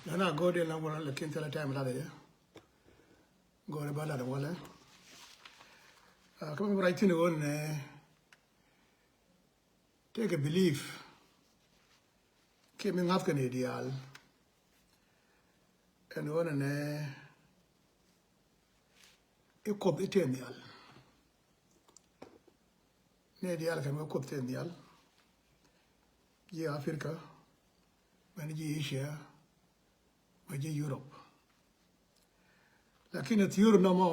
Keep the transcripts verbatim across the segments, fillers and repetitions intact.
Lana go̱o̱r dee la wala lakin thilɛ time lat yɛ. Go̱o̱r ba lat walɛ. Kä mi ruac thin ɣöö nɛ tëëkɛ belief kiɛ mi ŋa̱thkɛ ni diaal. Ɛn ɣöö nɛ i̱ Kuoth i̱ tëë nhial. Ni diaal kɛn wä Kuoth tëë nhial. Ji̱ Africa, mɛn ji̱ Asia, mɛ ji̱ Europe. Lakin ɛ theory nɔmɔ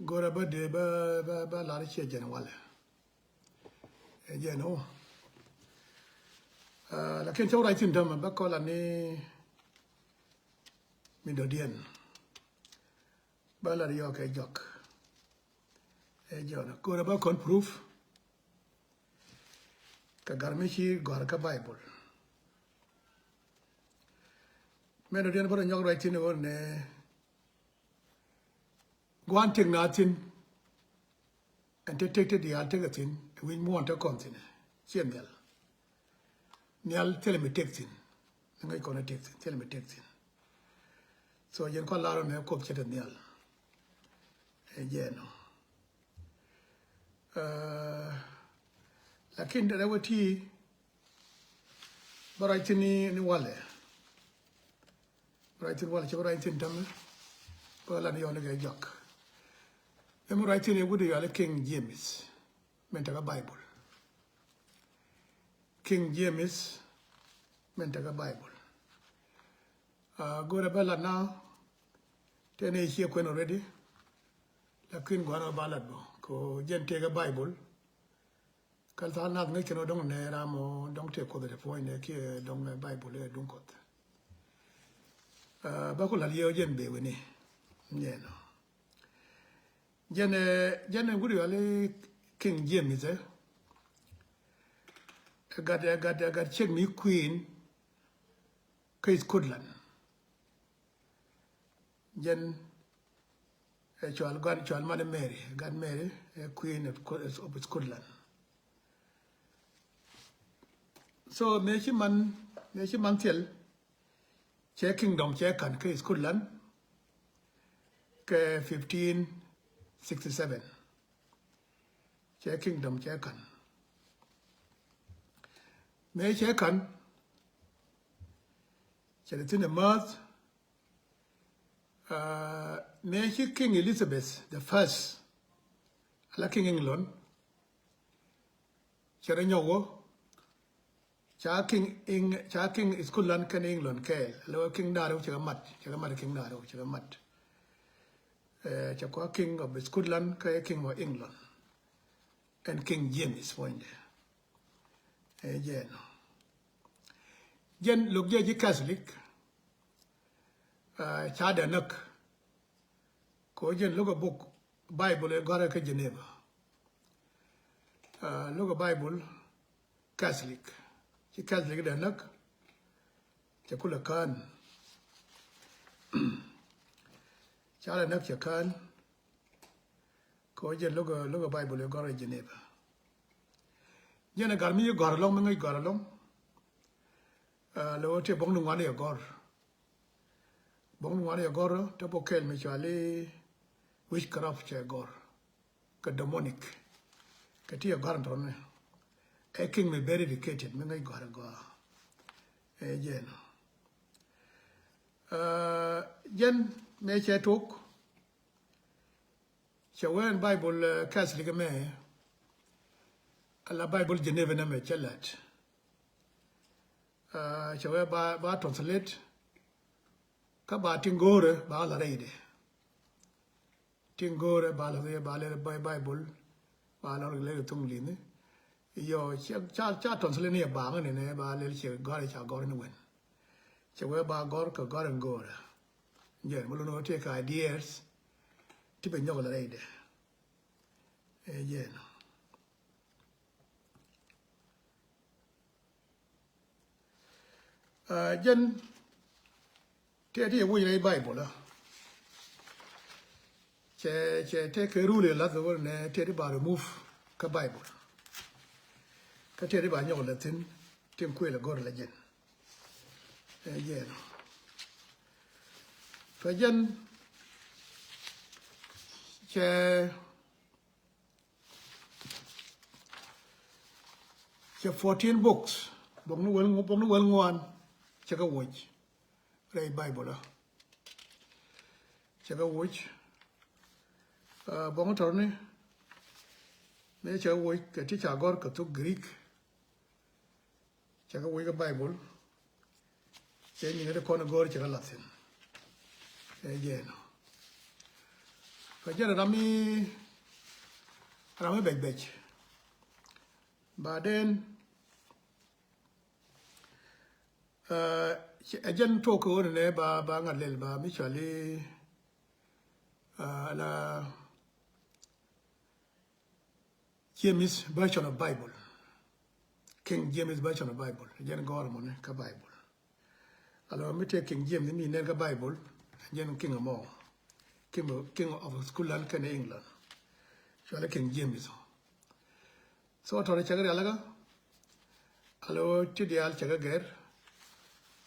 go̱rɛ bä dee bä bä bä lar ciɛ jɛn walɛ. Ɛ jɛn o. Lakin cɛ wä ruac thin tämɛ bä kɔla ni mi dɔ̱diɛn. Bä lat yɔɔk ɛ jɔk. Ɛ jɔn go̱rɛ bä kɔn proof. Kɛ gar mi ci gɔ̱a̱r kä Bible. Mɛn dɔ̱diɛn bä rɔ nyɔk ruac thin ɣöö nɛ gua̱n tëk na thin. Ɛn te tek te diaal tek a thin wi̱c muɔ̱ɔ̱n te kɔn thin. Ciɛ nhial. Nhial thilɛ mi tek thin. Ni ŋäc kɔn a tek thin thilɛ mi tek thin. So jɛn kɔn lar ɔ nɛ Kuoth cɛ te nhial. Ɛ jɛn ɔ. Lakin rɛwɛ ti bä ruac thin ni walɛ. Ruac thin walɛ cɛ bä ruac thin tämɛ. Bä lat yɔɔk ni kɛ jɔk. Ɛmɛ ruac thin ɛ wut yɔal King James. Mɛn tekä Bible. King James mɛn tekä Bible. Go̱rɛ bä lat na tëë ni ciɛ kuɛn already. Lakin gua̱n ɔ ba lat bä kɛ jɛn tekä Bible. Kal tha̱a̱ŋ nath ŋäc kɛn ɔ dɔ̱ŋ nɛ ram ɔ dɔ̱ŋ tëë Kuoth ɛ te puɔ̱ny nɛ kiɛ dɔ̱ŋ Bible ɛ duŋ Kuɔth. Bä ku lat yɛ ɔ jɛn bee weni. Nyɛn ɔ jɛn ɛ jɛn ɛ wut yɔal i̱ King James ɛ. Ɛ gat ɛ gat ɛ gat ciek mi Queen kä Scotland. Jɛn ɛ cual guan cual man Mary, gat Mary ɛ Queen of Scotland. So mëë ci man mëë ci man thil cɛ kingdom cɛ ka̱n kä Scotland kɛ fifteen sixty seven. Cɛ kingdom cɛ ka̱n. Mëë cɛ ka̱n cɛ ti thin ɛ mäth. Mëë ci King Elizabeth the first ala King England. Cɛ rɛ nyɔk wä ca King Eng ca King Scotland kɛn England kɛɛl ala wä King da̱rɛ wä cɛ kɛ mat cɛ kɛ mat King da̱rɛ wä cɛ kɛ mat. Cɛ kua King of Scotland kɛ King of England. Ɛn King James puɔ̱nydɛ. Ɛ jɛn ɔ jɛn lo̱k jɛ ji̱ Catholic. Ca dɛ näk kɛ ɣöö jɛn lo̱k ɛ buk Bible ɛ gɔ̱a̱rɛ kä Geneva. Lo̱k ɛ Bible Catholic ci Catholic dɛ näk. Cɛ kulɛ kään ca dɛ näk cɛ kään. Kɛ ɣöö jɛn lo̱k lo̱k Bible ɛ gɔ̱r ɛ Geneva. Jɛn ɛ gar mi ci gɔ̱r ɛlɔ̱ŋ mi ŋäc gɔ̱r ɛlɔ̱ŋ. Lɛ ɣöö tëë buɔ̱ŋ ni ŋuan yɛ gɔ̱r. Buɔ̱ŋ ni ŋuan yɛ gɔ̱r te bok kɛɛl mi cuali witchcraft cɛ gɔ̱r. Kɛ demonic kɛ ti yɛ gɔ̱r ɛn tɔ̱rɔ̱ni. Ɛ king mi very educated mi ŋäc gɔ̱r ɛ gɔ̱r. Ɛ jɛn ɔ jɛn mëë cɛ tok. Cɛ wee ɛn Bible Catholic ɛmɛ ala Bible Geneva ɛmɛ cɛ lät. Cɛ wee ba ba translate kä ba tin go̱o̱rɛ ba la rɛydɛ. Tin go̱o̱rɛ ba la rɛydɛ ba lɛl Bible ba la rɛydɛ thuŋ li̱ni. Yɔ ca ca translate ni ɛ baŋä ni nɛ ba lɛl cɛ gɔ̱rɛ ca gɔ̱rɛ ni wen. Cɛ wee ba gɔ̱r kɛ gɔ̱r ɛn go̱o̱rɛ. Jɛn mi lun ɣä tëë kɛ ideas ti bɛ nyɔk la rɛydɛ. Ɛ jɛn ɔ jɛn tëë ti yɛ woc rɛy Bible ɔ. Cɛ cɛ tëë kɛ rule lath ɣöö nɛ tëë ti ba remove kä Bible. Kä tëë ti ba nyɔk la thi̱n tin kuël ɛ gɔ̱r la jɛn. Ɛ jɛn. Fɛ jɛn cɛ cɛ fourteen books, buɔk ni wäl ŋu- buɔk ni wäl ŋuan, cɛ kɛ woc rɛy Bible ɔ. Cɛ kɛ woc, ah, buɔk ni tɔrni, mëë cɛ kɛ woc kɛ ti ca gɔr kɛ thok Greek. Cɛ kɛ woc kɛ Bible. Cɛ nyin ti kɔn go̱o̱r cɛ kɛ lath thi̱n. Ɛ jɛn ɔ. Kɛ jɛn ram mi, ram mi bɛc bɛc. Baden, ah, ɛ jɛn tok kɛ ɣöö nɛ ba, ba ŋa̱t lɛl ba mi cɔali, ah, la James Version of Bible. King James Version of Bible. Jɛn gɔ̱r mɔni kä Bible. Alɔ mi tëë King James mi nɛn kä Bible. Jɛn king mɔ. King, king of school land kɛnɛ England. Cɔalɛ King James. So tɔrɛ cɛ kɛ rialikä. Alɔ ti diaal cɛ kɛ gɛr.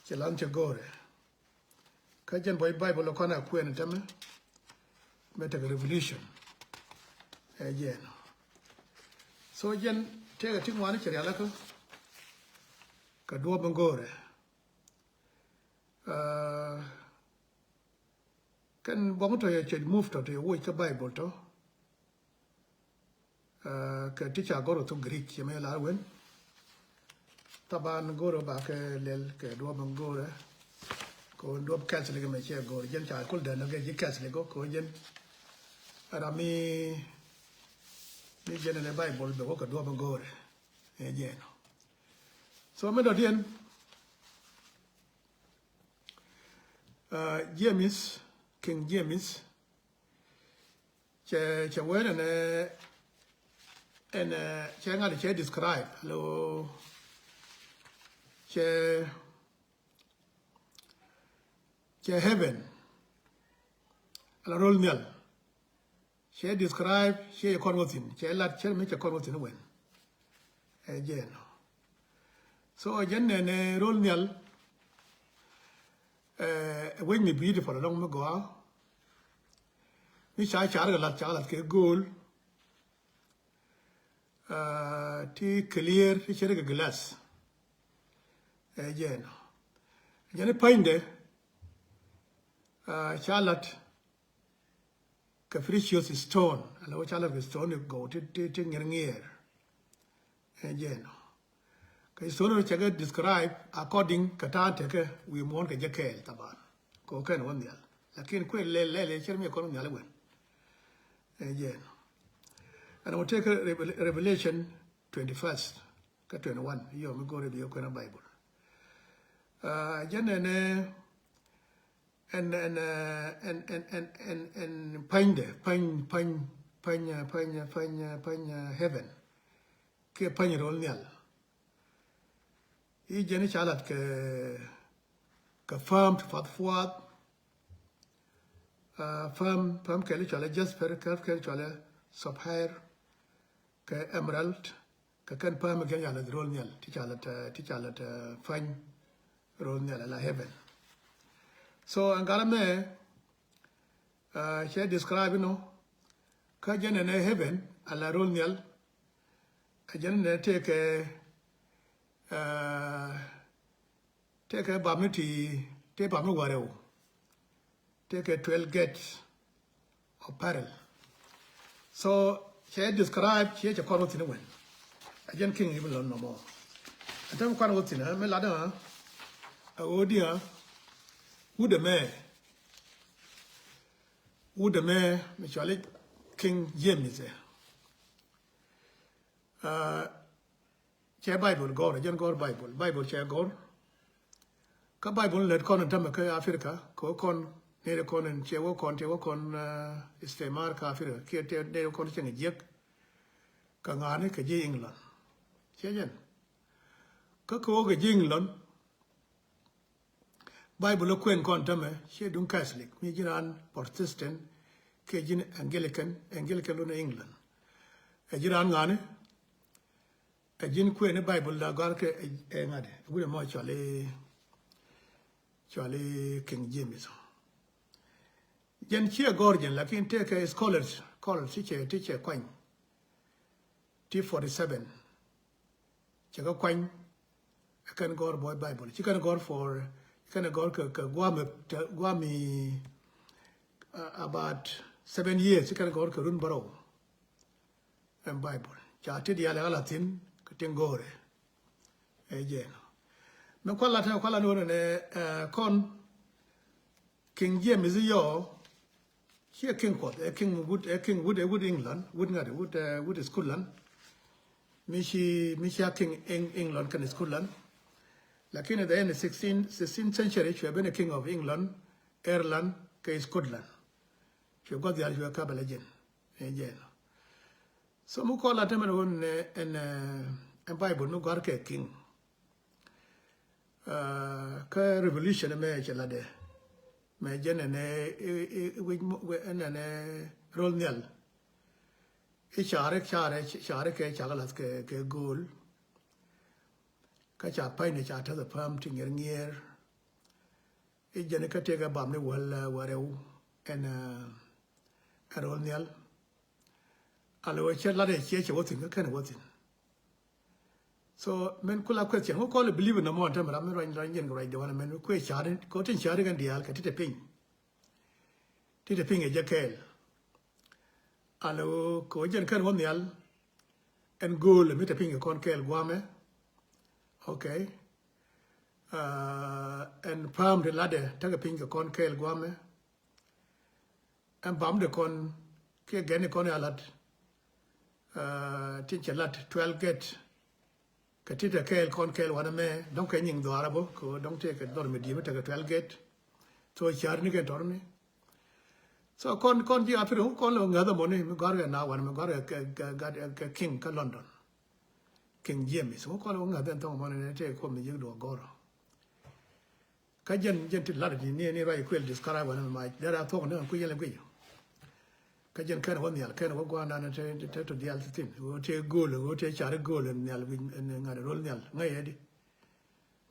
Cɛ lan cɛ go̱rɛ. Kä jɛn bɔy Bible kɔn a kuɛn tämɛ. Mɛ tekɛ revolution. Ɛ jɛn. So jɛn tëëkɛ ti ŋuani cɛ rialikä. Kɛ duɔ̱ɔ̱p mi go̱o̱rɛ. Ah, kɛn buɔ̱ŋ tɔ yɛ cɛ move tɔ tɔ yɛ woc kä Bible tɔ. Ah, kɛ ti ca gɔr thok Greek cɛ mɛ lar wen. Taban go̱r ba kɛ lɛl kɛ duɔp go̱r. Kɛ duɔp Catholic mɛ cɛ go̱r jɛn ca kul dɛn kɛ ji̱ Catholic kɛ jɛn. Ram mi, mi jɛn ni Bible bɛ wä kɛ duɔp go̱r. Ɛ jɛn. So mi dɔ̱diɛn, ah, James, King James, cɛ, cɛ wee nɛ nɛ ɛn, eh, cɛ ŋa̱t cɛ describe, alo, cɛ, cɛ heaven, ala rol nhial. Cɛ describe, cɛ kɔn wä thi̱n, cɛ lat, cɛ mi cɛ kɔn wä thi̱n wen. Ɛ jɛn. So, ɛ jɛn nɛ nɛ rol nhial, eh, ɛ wec mi beautiful alɔŋ mi gɔaa. Mi ca car kɛ lat, ca lat kɛ go̱o̱l. Ah, ti clear, ti cɛ ri kɛ glass. Ɛ jɛn. Ɛ jɛn i̱ pa̱nydɛ, ah, ca lat kɛ precious stone, ala wä ca lat kɛ stone gɔw ti, ti, ti ŋiɛr ŋiɛr. Ɛ jɛn. Kɛ stone cɛ kɛ describe according kɛ ta̱a̱ tekɛ wi̱i̱ muɔ̱ɔ̱n kɛ jɛ kɛɛl taban. Kɛ kɛn wä nhial. Lakin kuɛ lɛl lɛl cɛ mi kɔn wä nhial iwen. Ɛ jɛn. Ɛn wä tekɛ Revel-, Revelation twenty-first kä twenty-one, yɔ mi go̱o̱rɛ bi yɛ kuɛn a Bible. Ah, jɛn ɛn, eh, ɛn, ɛn, eh, ɛn, ɛn, ɛn, ɛn, ɛn pa̱nydɛ, pa̱ny, pa̱ny, pa̱ny, eh, pa̱ny, eh, pa̱ny, eh, pa̱ny, eh, heaven. Kiɛ pa̱ny rol nhial. I̱ jɛn i̱ ca lat kɛ, kɛ päm ti puath puath. Ah, päm, päm kɛl i̱ cɔalɛ jasper, kɛl, kɛl cɔalɛ sapphire, kɛ emerald, kɛ kɛn päm i̱ gɛn ca lat rol nhial, ti ca lat, eh, ti ca lat, eh, pa̱ny rol nhial ala heaven. So, ɛn gat ɛmɛ, ah, cɛ describe inɔ, kä jɛn ɛn ɛ heaven, ala rol nhial, ɛ jɛn ɛn ɛ tëëkɛ, ah, tëëkɛ bap ni ti, tëë bap ni wärɛw. Tëëkɛ twelve gates of pearl. So, cɛ describe, cɛ cɛ kɔn wä thi̱n iwen. A jɛn king i̱ bi lɔn nɔmɔ. Ɛn tɛm kɔn wä thi̱n, ɛ, mi lat, ɛ, ɛ ɣöö diɛ, wut ɛmɛ. Wut ɛmɛ, mi cɔal i̱ King James, ɛ. Ah, cɛ Bible gɔr, jɛn gɔr Bible. Bible cɛ gɔr. Kä Bible lät kɔn in tämɛ kä Africa, kɛ wä kɔn, nɛy kɔn in cɛ wä kɔn, cɛ wä kɔn, ah, istimar kä Africa, kiɛ tɛ nɛy kɔn cɛ ŋɛ jiäk. Kɛ ŋa̱ni kɛ ji̱ England. Cɛ jɛn. Kä kɛ wä kɛ ji̱ England, Bible ɛ kuɛn kɔn tämɛ, ciɛ duŋ Catholic, mi ji̱ raan Protestant, kiɛ ji̱n Anglican, Anglican lun ɛ England. Ɛ ji̱ raan ŋa̱ni, ɛ ji̱n kuɛn i̱ Bible da gɔ̱a̱r kɛ ɛ, ɛ ŋa̱dɛ, ɛ wi̱dɛ mɔ cɔal i̱, Cuali King James. Jɛn ciɛ gɔ̱r jɛn, lakin tëë kɛ scholars, scholars ti cɛ, ti cɛ kuany. Ti forty seven. Cɛ kɛ kuany. Ɛ kɛn gɔ̱r bɔy Bible. Ci kɛn gɔ̱r for, ci kɛn gɔ̱r kɛ, kɛ guami, guami, uh, about seven years, ci kɛn gɔ̱r kɛ run bärɔw. Ɛn Bible ca ti diaal ɛ ɣä la thi̱n kɛ tin go̱o̱rɛ. Ɛ jɛn mɛ kual la tɛn kual la ni wä nɛ, eh, kɔn King James yɔ. Ciɛ king Kuɔth, ɛ king wut, ɛ king wut, ɛ wut England, wut ŋa̱t, wut, eh, wut Scotland. Mi ci, mi ci a king Eng-, England kɛn Scotland. Lakin at the end sixteen, sixteenth century cuɛ ben ɛ king of England, Ireland kɛ Scotland. Cuɛ gua̱th diaal cuɛ kap ɛ la jɛn. Ɛ jɛn. So mi kɔn la tämɛ ni wun ɛn, ɛn, eh, ɛn Bible mi gɔ̱a̱r kɛ king. Ah, kä Revelation mɛ cɛ latdɛ. Mɛ jɛn ɛn ɛ, ɛ, ɛ, wi̱c mɔ, wɛ, ɛn ɛn ɛ rol nhial. I̱ ca̱ri, ca̱ri, ca̱ri kɛ cak lath kɛ, kɛ go̱o̱l. Kä ca pa̱ny ni ca täth ɛ päm ti ŋiɛr ŋiɛr. I̱ jɛn kä tëëkɛ bam ni wäl, eh, wä rɛw ɛn, eh, ɛn rol nhial. Alɛ wä cɛ lat ɛ ciɛ cɛ wä thi̱n kä kɛn wä thi̱n. So mɛn kula question ŋu kɔl believe in nɔmɔ ɛn tɛmɛ ram mi ruany ruany jɛn kɛ ruacdɛ wanɛ mɛn kuɛ ca̱ri kɛ wä tin ca̱ri kɛn diaal kɛ ti te piny. Ti te piny kɛ jɛ kɛɛl. Alɛ wä kɛ wä jɛn kɛn wä nhial. Ɛn go̱o̱l mi te piny kɛ kɔn kɛɛl guamɛ. Okay. Ah, ɛn pa̱a̱m ti latdɛ tekɛ piny kɛ kɔn kɛɛl guamɛ. Ɛn bam de kɔn kiɛ gɛn kɔn ya lat. Ah, tin cɛ lat twelve gate. Kɛ ti te kɛɛl kɔn kɛɛl wanɛ mɛ dɔ̱ŋ kɛ nyiŋ dhuaarä bä kɛ dɔ̱ŋ tëë kɛ dhɔr mi di̱i̱m tekɛ twelve gate. So ca̱r ni kɛn tɔr ni. So kɔn, kɔn ji̱ apir kɔn lɛ ŋäth ɛmɔ ni mi gɔ̱a̱r kɛ na wanɛ mi gɔ̱a̱r kɛ, kɛ, kɛ, kɛ king kä London. King James ŋu kɔn wä ŋäth ɛn thɔŋ mɔnɛ ni tëë kuɔth mi ji̱k duɔk gɔ̱rɔ. Kä jɛn, jɛn ti lat ni, ni, ni ruac kuël describe wanɛ ma dɛr a thuɔk ni kui̱ yɛn lɛ guic. Kä jɛn kɛn wä nhial, kɛn wä gua̱a̱r nan te, te, te to diaal ti thin. Wä te go̱o̱l, wä te car go̱o̱l nhial wi̱c ɛn ŋa̱t rol nhial. Ŋäc ɛ di.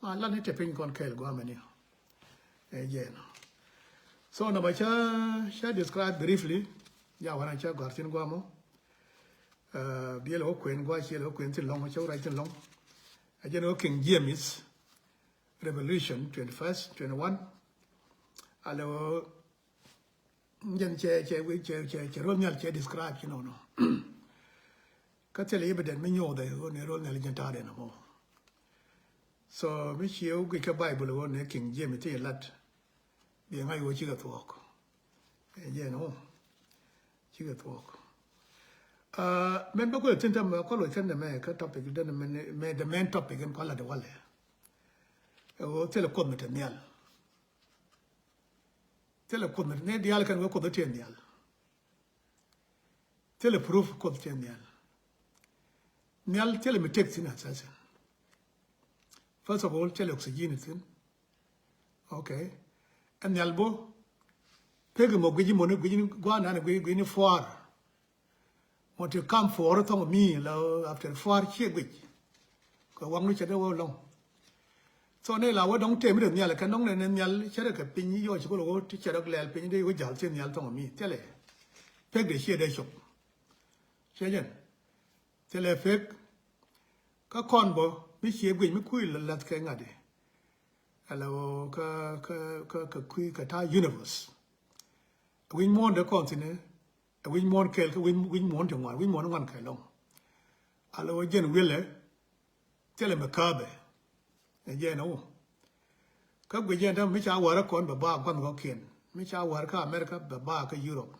Ma lat ni te piny kɔn kɛɛl gua̱a̱r mɛ ni. Ɛ jɛn. So nɔmɔ ca, ca describe briefly. Ya wanɛ ca gɔ̱a̱r thin gua̱a̱r mɔ. Ah, biɛl wä kuɛn gua̱a̱r ciɛl wä kuɛn thin lɔŋ, ca wä ruac thin lɔŋ. Ɛ jɛn wä King James. Revelation twenty-first, twenty-one. Alɛ wä jɛn cɛ, cɛ, cɛ, cɛ, cɛ rol nhial cɛ describe ci nɔnɔ. Kä thilɛ evident mi nyuɔth ɛ ɣöö ni rol nhial jɛn ta̱a̱dɛ nɔmɔ. So mi ciɛ wä guic kä Bible ɣöö ni King James ti lat. Bi ŋa̱c ɣöö cikɛ thuɔ̱k. Ɛ jɛn ɣöö cikɛ thuɔ̱k. Ah, mɛn bä kuɛ thin tɛmɛ kɔl wä kɛn dɛ mɛ kä topic den mɛ, mɛ the main topic in kɔl lat walɛ. Ɛ ɣöö thilɛ kuoth mi te nhial. Thilɛ kuoth ni diaal kɛn wee kuoth tëë nhial. Thilɛ proof kuoth tëë nhial. Nhial thilɛ mi tek thin assassin. First of all, thilɛ oxygen thin. Okay. Ɛn nhial bo pek mɔ guic mɔ ni guic ni gua̱a̱r nan guic guic ni fuar. Mɔ ti kam fuɔr thɔŋ mi la after fuar ciɛ guic. Kɛ waŋ ni cɛ dee wä lɔŋ. So ni la wä dɔŋ tëë mi dee nhial kɛ nɔŋ ni nhial cɛ dee kɛ piny yɔ ci kolo wä ti cɛ dee lɛl piny dee wä jal ci nhial thɔŋ mi thilɛ. Pek dee ciɛ dee cop. Ciɛ jɛn. Thilɛ pek. Kä kɔn bɔ mi ciɛ guic mi kui̱ la lath kɛ ŋa̱t di. Ala wä kä, kä, kä, kä kui̱ kä ta̱a̱ universe. Wi̱ny muɔ̱ɔ̱n dee kɔn thi̱n ɛ wi̱ny muɔ̱ɔ̱n kɛɛl kä wi̱ny, wi̱ny muɔ̱ɔ̱n ti ŋuan, wi̱ny muɔ̱ɔ̱n ŋuan kɛ lɔŋ. Ala wä jɛn wi̱lɛ thilɛ mi kääpɛ. Ɛ jɛn ɛ wä. Kä guic jɛn däm mi ca wärä kɔn bɛ ba gua̱n kɔ̱kiɛn. Mi ca wär kä America bɛ ba kä Europe.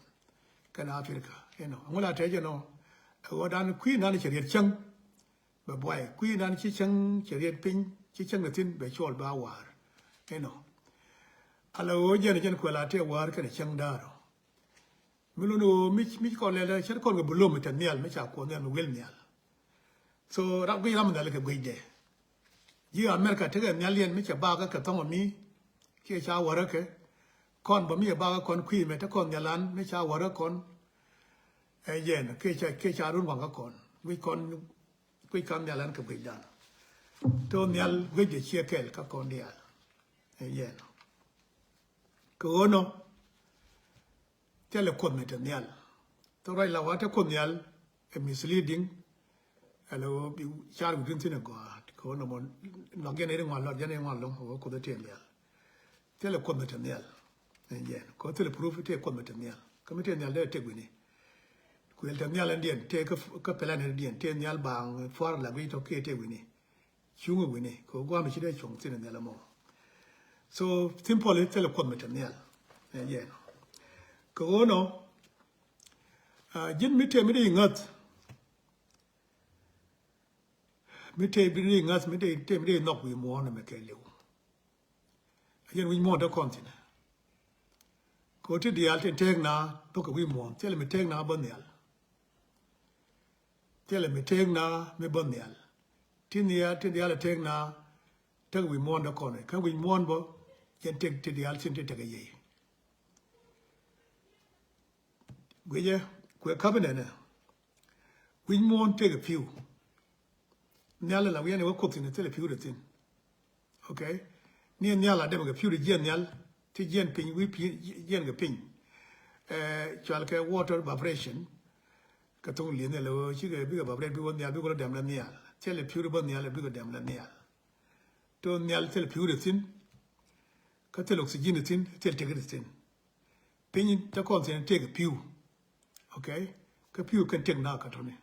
Kɛn Africa. Inɔ. Ŋu la tɛc ɛnɔ. Ɛ ɣöö dan kui̱ nan cɛ riet cäŋ. Bɛ buay kui̱ nan ci cäŋ cɛ riet piny ci cäŋ ni thi̱n bɛ cuɔl ba wa̱a̱r. Inɔ. Ala ɣöö jɛn jɛn kuɛl a tëë wa̱a̱r kɛnɛ cäŋ da̱a̱r ɔ. Mi luni ɣöö mi, mi kɔn lɛl cɛ kɔn kɛ bi lom mi te nhial mi ca kuɔth nhial mi wil nhial. So ram guic ram nhial kɛ guicdɛ. Ji̱ America tekɛ nhial yɛn mi cɛ bakä kɛ thɔŋ mi kiɛ ca wärä kɛ. Kɔn bä mi cɛ bakä kɔn kui̱ mɛ te kɔn nhial an mi ca wärä kɔn. Ɛ yɛn kiɛ ca, kiɛ ca run waŋ kä kɔn guic kɔn. Guic kɔn nhial ɛn kɛ guicdan. Thok nhial guic jɛ ciɛ kɛl kä kɔn diaal. Ɛ yɛn. Kɛ ɣöö nɔ thilɛ Kuoth mi te nhial. Thok ruac la wa te Kuoth nhial ɛ misleading. Ɛ lɛ ɣöö bi car wi̱i̱ thi̱n ɛ gɔaa kɛ ɣöö nɔmɔ nhɔk jɛn ɛ ri ŋuan lɔt jɛn ɛ ri ŋuan lo̱ŋ ɛ ɣöö Kuoth ɛ te nhial. Thilɛ Kuoth mi te nhial. Ɛ jɛn kɛ ɣöö thilɛ proof te Kuoth mi te nhial. Kä mi te nhial dee tek wi̱ni. Kuël te nhial ɛn diɛn te kä, kä plan ɛn diɛn te nhial baaŋ puar la guic tɔ kiɛ te wi̱ni. Cuŋ wi̱ni kɛ ɣöö gua̱a̱m ci dee cuɔ̱ŋ thi̱n nhial ɛmɔ. So simple, thilɛ Kuoth mi te nhial. Ɛ jɛn kɛ ɣöö nɔ ji̱n mi te mi dee ŋäth. Mi te bi dee ŋäth mi te mi dee nhɔk wi̱i̱ muɔ̱ɔ̱n ɛmɛ kɛ liw. A yɛn wi̱c muɔ̱ɔ̱n te kɔn thi̱n. Kɛ ɣöö ti diaal tin teek na bä kɛ wi̱i̱ muɔ̱ɔ̱n thilɛ mi teek na bä nhial. Thilɛ mi teek na mi bä nhial. Ti nhial ti diaal teek na tekɛ wi̱i̱ muɔ̱ɔ̱n te kɔn kä wi̱i̱ muɔ̱ɔ̱n bä yɛn tek ti diaal thi̱n ti tekɛ yey. Guicɛ kuɛ ka̱pinɛnɛ. Wi̱c muɔ̱ɔ̱n tekɛ pi̱w. Nhial la wi̱i̱ ɛn ɛ wä Kuoth thi̱n thilɛ pi̱w de thi̱n. Okay. Ni nhial la demɛ kɛ pi̱w de jiɛn nhial ti jiɛn piny wi̱i̱ pi̱ jiɛn kɛ piny. Cual kɛ water vibration. Kɛ thoŋ li̱th nhial ɛ wä cikɛ bikɛ vibrate bikɛ wä nhial bikɛ wä dɛm la nhial thilɛ pi̱w de bä nhial bikɛ dɛm la nhial. To nhial thilɛ pi̱w de thi̱n. Kä thilɛ oxygen de thi̱n thilɛ tek de thi̱n. Piny te kɔn thi̱n tekɛ pi̱w. Okay. Kä pi̱w kɛn tek na kä tɔni.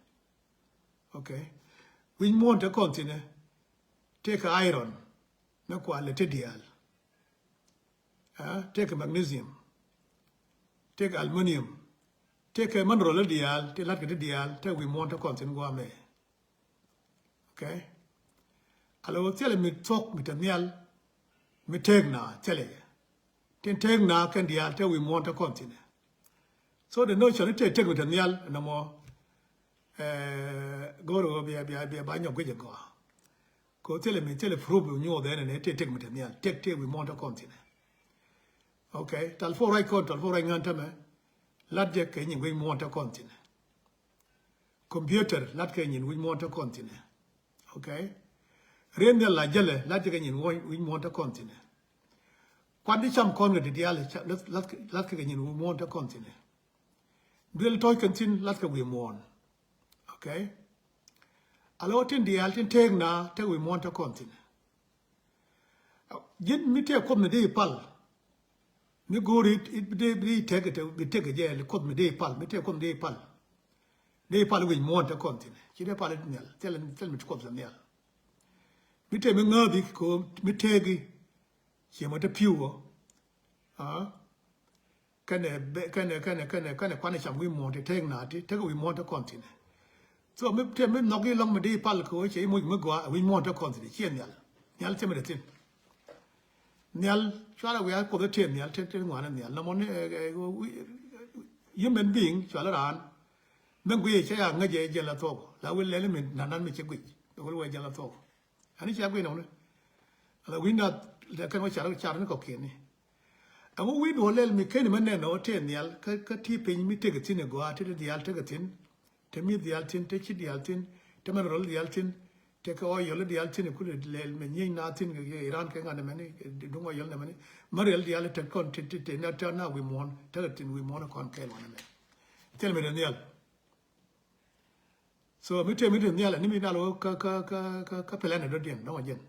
Okay. Wi̱c muɔ̱ɔ̱n te kɔn thi̱n tekɛ iron. Mɛ kualɛ te diaal. Tekɛ magnesium. Tekɛ aluminium. Tekɛ mineral diaal ti latkɛ te diaal tekɛ wi̱c muɔ̱ɔ̱n te kɔn thi̱n guamɛ. Okay. Ala wä thilɛ mi thuɔ̱k mi te nhial. Mi teek na thilɛ. Tin teek na kɛn diaal te wi̱i̱ muɔ̱ɔ̱n te kɔn thi̱n. So the notion ni te tek mi te nhial nɔmɔ. Go̱o̱r ɣöö bia bia bia ba nyɔk guic ɛ gɔaa. Kɛ thilɛ mi thilɛ proof nyuɔth ɛn ni te tek mi te nhial tek te wi̱i̱ muɔ̱ɔ̱n te kɔn thi̱n. Okay. Tal puɔ̱ ruac kɔn tal puɔ̱ ruac ŋän tämɛ. Lat jɛ kɛ nyin wi̱i̱ muɔ̱ɔ̱n te kɔn thi̱n. Computer lat kɛ nyin wi̱c muɔ̱ɔ̱n te kɔn thi̱n. Okay. Ren nhial la jälɛ lat kɛ nyin wi̱c muɔ̱ɔ̱n te kɔn thi̱n. Kuat di cam kɔn kɛ di diaal lat kɛ nyin wi̱c muɔ̱ɔ̱n te kɔn thi̱n. Duel tɔ̱c kɛn thi̱n lat kɛ wi̱i̱ muɔ̱ɔ̱n. Okay. Ala wä tin diaal tin teek na te wi̱i̱ muɔ̱ɔ̱n te kɔn thi̱n. Ji̱n mi tëë Kuoth mi dee pal. Mi go̱o̱ri bi dee bi dee tek ite bi tek ijɛ li Kuoth mi dee pal mi tëë Kuoth mi dee pal. Dee pal wi̱c muɔ̱ɔ̱n te kɔn thi̱n ci dee pal it nhial thil thil mi ti Kuoth la nhial. Mi tëë mi ŋääthi ko mi tëëki. Ciɛ mɔ te pi̱w ɔ. Kɛnɛ bɛ kɛnɛ kɛnɛ kɛnɛ kɛnɛ kuanɛ cam wi̱i̱ muɔ̱ɔ̱n ti teek naati tekɛ wi̱i̱ muɔ̱ɔ̱n te kɔn thi̱n. So mi te mi nhɔk i̱ lɔ̱ŋ mi di pal kɛ ɣöö cɛ i̱ moc mi gɔaa wi̱i̱ muɔ̱ɔ̱n te kɔn thi̱n ciɛ nhial. Nhial cɛ mi de thi̱n. Nhial cuarɛ wiaa Kuoth i̱ te nhial te te ŋuan i̱ nhial nɔmɔ ni human being cuarɛ raan. Mɛn guic cɛ ya ŋäc jɛ jɛn la thuɔk la wi̱i̱ lɛl mi nanan mi cɛ guic. Wi̱i̱ wee jɛn la thuɔk. Ani cia guic nɔmɔ ni ala wi̱i̱ nath lɛ kɛn wä car car ni kɔkiɛn ni. Ɛŋu wi̱i̱ duɔ̱ɔ̱r lɛl mi keni mɛ nɛn ɔ tëë nhial kä ti piny mi tekɛ thi̱n ɛ gɔaa ti diaal tekɛ thi̱n. Te mi̱th diaal thi̱n te ci diaal thi̱n te mɛn rɔl diaal thi̱n. Te kɛ ɔyɔl diaal thi̱n kul lɛl mɛ nyieny na thi̱n kɛ iran kɛ ŋa̱n ɛmɛni. Duŋ ɔyɔl nɛmɛni mɛ riɛl diaal te kɔn te te na te na wi̱i̱ muɔ̱ɔ̱n tekɛ thi̱n wi̱i̱ muɔ̱ɔ̱n kɔn kɛɛl wanɛ mɛ. Thil mi te nhial. So mi te mi te nhial ni mi nal wä kä kä kä kä planet dɔ̱diɛn dɔ̱ŋ a jɛn.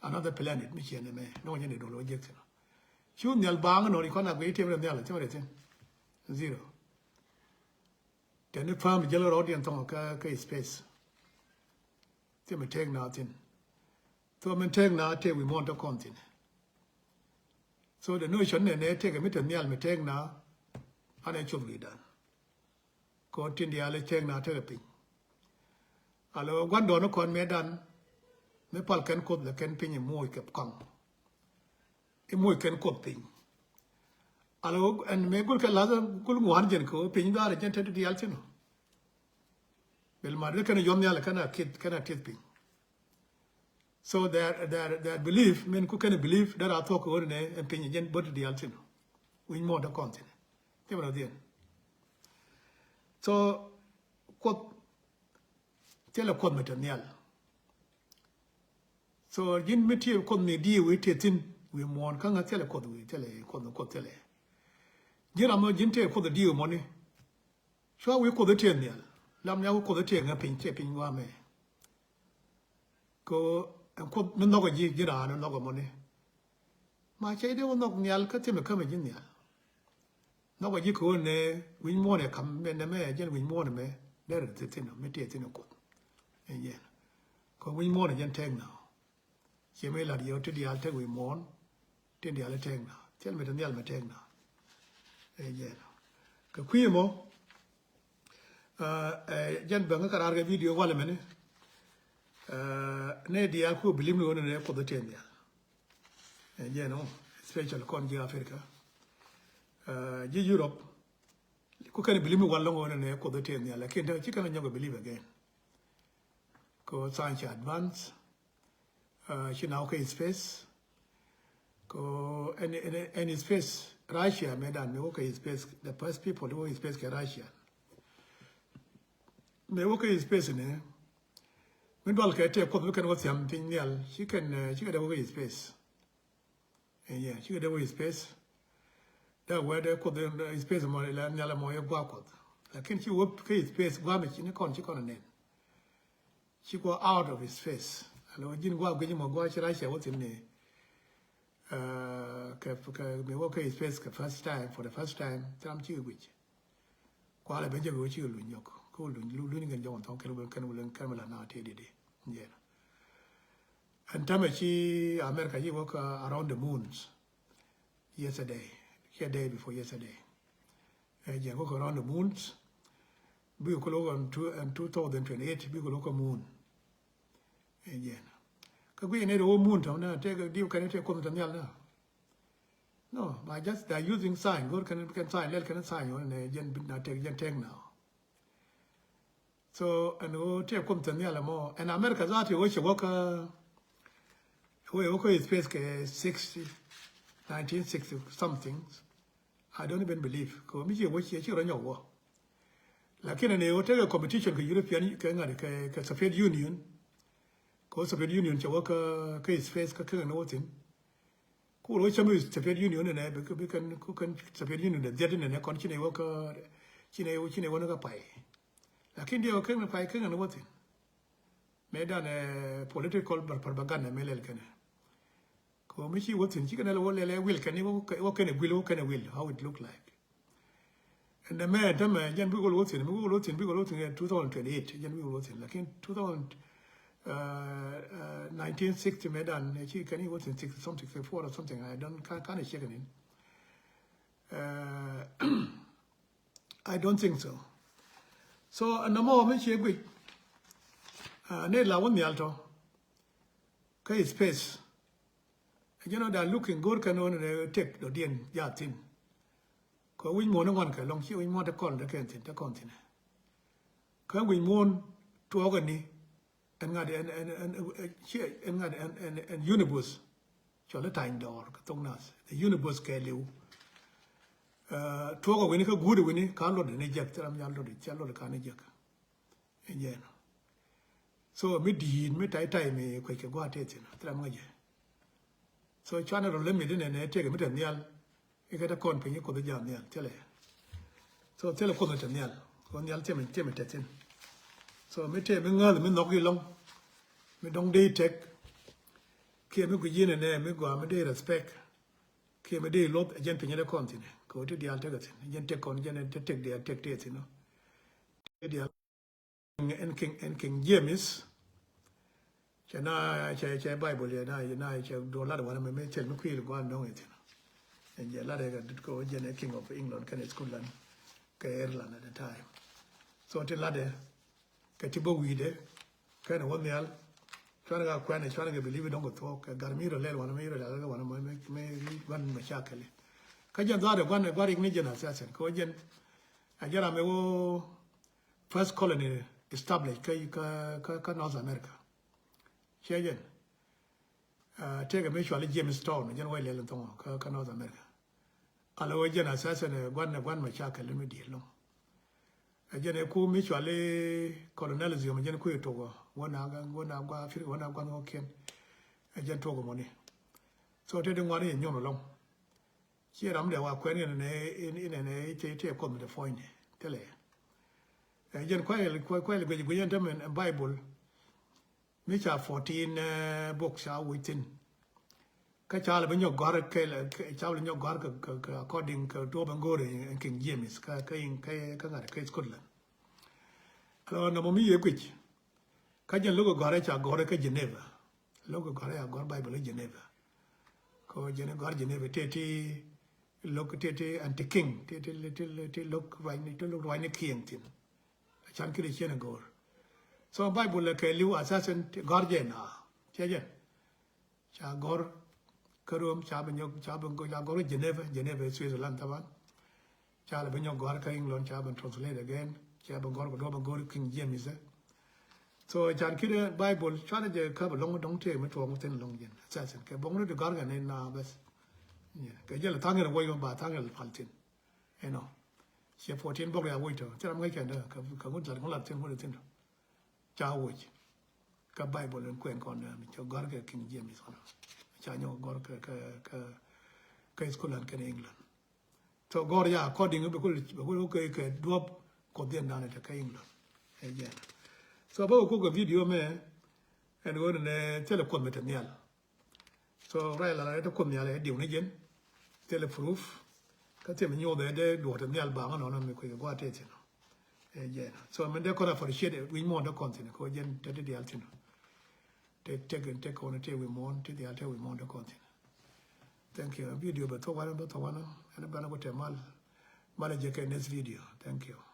Another planet mi ciɛ nɛmɛ nɔŋ jɛ ni dol wä jek thin. Cu nhial baaŋ nɔ ri kɔn a guiy tiɛm rɛ nhial tiɛm rɛ thin. Zero. Tɛni pam jɛl rɔ diɛn thɔŋ kä kä space. Tiɛm tek na thin. Thɔ min tek na tek wi̱i̱ muɔ̱ɔ̱n te kɔn thin. So the notion nɛ nɛ tek mi te nhial mi tek na. Anɛ cup ri dan. Kɔ tin diaal i̱ cieŋ na tekɛ piny. Alɔ gua̱ndɔɔŋni kɔn mëëdan mi pal kɛn Kuoth lɛ kɛn piny i̱ muɔc kɛ kɔaŋ. I̱ muɔc kɛn Kuoth piny. Alɔ ɛn mëë gul kɛ lath gul ŋuan jɛn kɛ piny dhaar jɛn te diaal thi̱n. Bel mat ri kɛn yuɔm nhial kɛn a kieth kɛn a tieth piny. So their their their belief min ku kɛn belief dara thuɔk kɛ ɣöö nɛ ɛn piny jɛn bot diaal thi̱n. Wi̱ny muɔ̱ɔ̱n te kɔn thi̱n. Thimɛ rɔ dhiɛn. So Kuoth thilɛ Kuoth mi te nhial. So ji̱n mi ti Kuoth mi di wi̱i̱ ti thi̱n. Wi̱i̱ muɔ̱ɔ̱n kä ŋa̱ thilɛ Kuoth wi̱i̱ thilɛ Kuoth, Kuoth thilɛ. Ji̱n ram mɔ ji̱n tëë Kuoth di̱i̱ mɔni. Cua wi̱i̱ Kuoth tëë nhial. Lam nia wi̱i̱ Kuoth tëë ŋa̱ piny, tëë piny gua̱a̱mɛ. Kɛ ɣöö ɛn Kuoth mi nhɔkɛ ji̱, ji̱n raan nhɔkɛ mɔni. Ma cɛ dee wä nhɔk nhial kä thimɛ kämɛ ji̱ nhial. Nhɔkɛ ji̱ kɛ ɣöö nɛ wi̱ny muɔ̱ɔ̱n ɛ kam mɛ nɛ mɛ jɛn wi̱ny muɔ̱ɔ̱n mɛ. Derɛ thi thin mi tëë thin Kuoth. Ɛ jɛn. Kɛ wi̱ny muɔ̱ɔ̱n ɛ jɛn tɛk na. Ciɛ mi lat yɛ ti diaal tek wi̱i̱ muɔ̱ɔ̱n, ti diaal tek na. Thil mi ti nhial mi tek na. Ɛ jɛn. Kɛ kui̱ mɔ, ɛ, ɛ, jɛn bäŋ kä raar kɛ video walɛ mɛni. Ɛ, nɛ diaal ku believe ni ɣöö nɛ Kuoth tëë nhial. Ɛ jɛn ɔ, especially kɔn ji̱ Africa. Ɛ, ji̱ Europe, ku kɛn believe ni wal lɔŋ ɣöö nɛ Kuoth tëë nhial, lakin te ci kɛn nyɔk believe again. Kɛ ɣöö science advance, ɛ, ci na wä kä space. Kɛ ɣöö ɛn, ɛn, ɛn space, Russia mëë dan mëë wä kä space, the first people wä kä space kɛ Russia. Mëë wä kä space ni, mi dual kɛ tëë Kuoth mi kɛn wä thiam piny nhial, ci kɛn, ɛ, ci kɛ dee wä kä space. Ɛ, yeah, cikɛ dee wä space. Dee wä dee Kuoth, ɛ, space mɔ la nhial mɔ yɛ gua̱a̱ Kuɔth. Lakin ci wä kä space gua̱a̱ mi ci ni kɔn ci kɔn nɛn. Ci gua̱a̱ out of space. Alo ji̱n gua̱a̱ guic mɔ gua̱a̱ ci Russia wä thi̱n ni. Ɛ, kɛ, kɛ mi wä kä space kɛ first time, for the first time, thil ram cikɛ guic. Kualɛ ben jɛ kɛ wä cikɛ luny jɔk. Kä wä luny, lu-, luny kɛn jɔk thɔŋ kɛn wä, kɛn wä, kɛn wä la na tëë di di. Jɛn. Ɛn tämɛ ci America ci wä kä around the moons yesterday, kiɛ day before yesterday. Ɛ jɛn wä kä around the moons. Bikɛ kulɛ wä ɛn two, ɛn two thousand twenty-eight bikɛ kulɛ wä kä moon. Ɛ jɛn. Kä guic ni ri wä moon tɔm na tëë diw kɛn tëë Kuoth tɛ nhial na. No, but just they are using sign. Go̱r kɛn, kɛn sign, lɛl kɛn sign ɣöö nɛ jɛn bi na tëk, jɛn tëk na. So ɛn ɣöö tëë Kuoth tɛ nhial ɛmɔ. Ɛn America that ɣöö cɛ wä kä, ɣöö wä kä space kɛ sixty, nineteen sixty something. I don't even believe. Kɛ ɣöö mi ciɛ wä ciɛ, ci rɔ nyɔk wä. Lakin ɛn ɣöö tekɛ competition kɛ European, kɛ ŋa̱t, kɛ, kɛ Soviet Union. Kɛ ɣöö Soviet Union cɛ wä kä, kä space kä, kä kɛn wä thi̱n. Ku wä cäm Soviet Union nɛ, bi, bi kɛn, ku kɛn Soviet Union dee dhiet nɛ, kɔn ci nɛ wä kä, ci nɛ, ci nɛ wä ni kä pay. Lakin diɛ wä kɛn pay kɛn ni wä thi̱n. Mëë dan, ɛ, political propaganda mëë lɛl kɛn. Kɛ ɣöö mi ci wä thi̱n, ci kɛn lɛ wä lɛl ɛ wil kɛn, wä kɛn wil, wä kɛn wil, how it look like. Ɛn dämɛ, dämɛ, jɛn bikɛ wä thi̱n, bikɛ wä thi̱n, bikɛ wä thi̱n kɛ two thousand twenty-eight, jɛn bikɛ wä thi̱n. Lakin two thousand, uh, uh, nineteen sixty mëë dan, ɛ ci kɛn i̱ wä thi̱n sixty something, sixty-four or something, I don't, can't, can't check it in. Uh, I don't think so. So, ɛn nɔmɔ mi ciɛ guic, uh, ni la wä nhial tɔ kä space. Ɛ jɛn ɔ da looking good kɛn ɣöö ni tek dɔ̱diɛn jathin. Kɛ wi̱c muɔ̱ɔ̱n ni ŋuan kɛ lɔŋ, ci wi̱c muɔ̱ɔ̱n te kɔn te kɛn thi̱n, te kɔn thi̱n. Kä wi̱c muɔ̱ɔ̱n tuɔɔk ɛn ni, ɛn ŋa̱t ɛn, ɛn, ɛn, ɛn, ci, ɛn ŋa̱t ɛn, ɛn, ɛn universe. Cɔl i̱ tany dɔɔr kɛ thok nath. The universe kɛɛliw. Ɛ, tuɔɔk ɛ wi̱ni kä guut ɛ wi̱ni, ka luɔt ni jek, thil ram nya luɔt, ca luɔt ka ni jek. Ɛ jɛn. So mi di̱i̱t mi tay tay mi kuec kɛ gua̱a̱th tëë thi̱n thil ram ŋäcɛ. So cuanɛ rɔ lemi di nɛnɛ tëëkɛ mi te nhial. I̱ kɛ te kɔn piny i̱ Kuoth i̱ ja̱a̱n nhial thilɛ. So thilɛ Kuoth mi te nhial. Kuoth nhial tëë mi, tëë mi te thi̱n. So mi tëë mi ŋäth mi nhɔk i̱ lɔ̱ŋ. Mi dɔ̱ŋ dee i̱ tɛk. Kiɛ mi guic i̱ nɛnɛ mi gɔaa mi dee i̱ respect. Kiɛ mi dee i̱ luɔth ɛ jɛn piny i̱ te kɔn thi̱n. Kɛ ɣöö ti diaal tekɛ thi̱n. Ɛ jɛn tëk kɔn jɛn ɛ te tëk diaal tëk tëë thi̱n ɔ. Ti diaal. Ɛn King, ɛn King James. Cɛ na, cɛ, cɛ Bible yɛ na, na cɛ duɔ lat wanɛ mɛ, mɛ thil mi kui̱ gua̱n dɔ̱ŋ ithin. Ɛn jɛ lat yɛ kɛ dut kɛ wä jɛn ɛ King of England kɛn ɛ school lan kɛ Ireland at the time. So ti lat yɛ kɛ ti bä wi̱i̱dɛ kɛn ɛ wä nhial. Cuanɛ ka kuɛn ɛ cuanɛ kɛ believe dɔ̱ŋ kɛ thuɔk kɛ gar mi rɔ lɛl wanɛ mɛ, mi rɔ lɛl kɛ wanɛ mɛ, mɛ, mɛ gua̱n mɛ ca kɛli. Kä jɛn dhuaar ɛ gua̱n ɛ gua̱n rik ni jɛn assassin kɛ wä jɛn. A jɛn ram ɛ wä first colony established kä, kä, kä, kä North America. Ciɛ jɛn. Ah, tëëkɛ mi cuali Jamestown, jɛn wä ilɛl in thɔŋɔ kä, kä North America. Ala wä jɛn assassin, eh, gua̱n, gua̱n mɛ ca kɛl mi di̱i̱t lɔŋ. Ɛ jɛn ɛ ku mi cuali colonialism, jɛn ku i̱ tuɔkɔ, wä na, wä na gua Africa, wä na gua̱n wä kiɛn. Ɛ jɛn tuɔkɔ mɔni. So te di ŋuan i̱ nyuɔn ɛlɔ̱ŋ. Ciɛ ram dee wa kuɛn in nɛ in nɛ cɛ cɛ kuɔth mi te puɔ̱ny ni thilɛ. Ɛ jɛn kuay kuay kuay guic guic ɛn tämɛ Bible. Mi ca fourteen book ca wi̱c thin. Kä ca lɛ bi nyɔk gɔ̱a̱r kɛ ca lɛ nyɔk gɔ̱a̱r kɛ kɛ according kɛ duɔ̱p ɛn go̱o̱r ɛn King James kä kä in kä kä ŋa̱t kä Scotland. Ɛlɔ nɔmɔ mi yɛ guic. Kä jɛn lo̱k ɛ gɔ̱a̱r ɛ ca gɔ̱a̱r ɛ kä Geneva. Lo̱k ɛ gɔ̱a̱r ɛ ca gɔ̱a̱r Bible ɛ Geneva. Kɛ jɛn ɛ gɔ̱a̱r Geneva tëë ti lo̱k tëë ti anti king tëë ti ti ti lo̱k ruacni ti lo̱k ruacni kiɛŋ thin. Can kiri ciɛn ɛ go̱o̱r. So Bible ɛ kɛ li̱w asasen ti gɔ̱a̱r jɛn a ciɛ jɛn. Ca gɔ̱r kä Rome ca bi nyɔk ca bi ca gɔ̱r Geneva, Geneva Switzerland taban. Ca lɛ bi nyɔk gɔ̱r kä England ca bi translate again. Ca bi gɔ̱r bi duɔp bi gɔ̱r King James. So can kide Bible cuanɛ jɛ kä bi lɔŋ dɔŋ tëë mi tuɔɔŋ thin lɔŋ jɛn. Assassin kɛ buɔŋ ri di gɔ̱r kɛ ni na bes. Kɛ jɛ lɛ thaŋ yɛn wec ba thaŋ yɛn pal thin. Ɛnɔ ciɛ fourteen bɔk ya wec tɔ ci ram ŋäc kɛn dä kɛ ŋut lat ŋut lat thin ŋut thin. Ca woc kä Bible in kuɛn kɔn mi ca gɔr kɛ King James kɔn. Ca nyɔk gɔr kɛ kɛ kɛ kɛ school an kɛn England. So gɔr ya according bi kul bi kul kɛ kɛ duɔp kɔdiɛn dan te kɛ England. Ɛ jɛn. So bä kuk kɛ video mɛ ɛn ɣöö nɛ thilɛ kuɔth mi te nhial. So rɛy la rɛy te kuoth nhial ɛ diw ni jɛn. Thilɛ proof. Kä thil mi nyuɔth ɛ dee duɔt nhial baŋ nɔnɔ mi kui̱ gua̱a̱th tëë thin. Ɛ jɛn. So min dee kɔn appreciate wi̱c muɔ̱ɔ̱n dee kɔn thin kɛ jɛn te ti diaal thin. Te tek in tek kɔn te wi̱c muɔ̱ɔ̱n te diaal te wi̱c muɔ̱ɔ̱n dee kɔn thin. Thank you. Video bɛ thok wanɛ bɛ thok wanɛ ɛn bɛ na ku te mal. Mal ɛ jɛ kɛ next video. Thank you.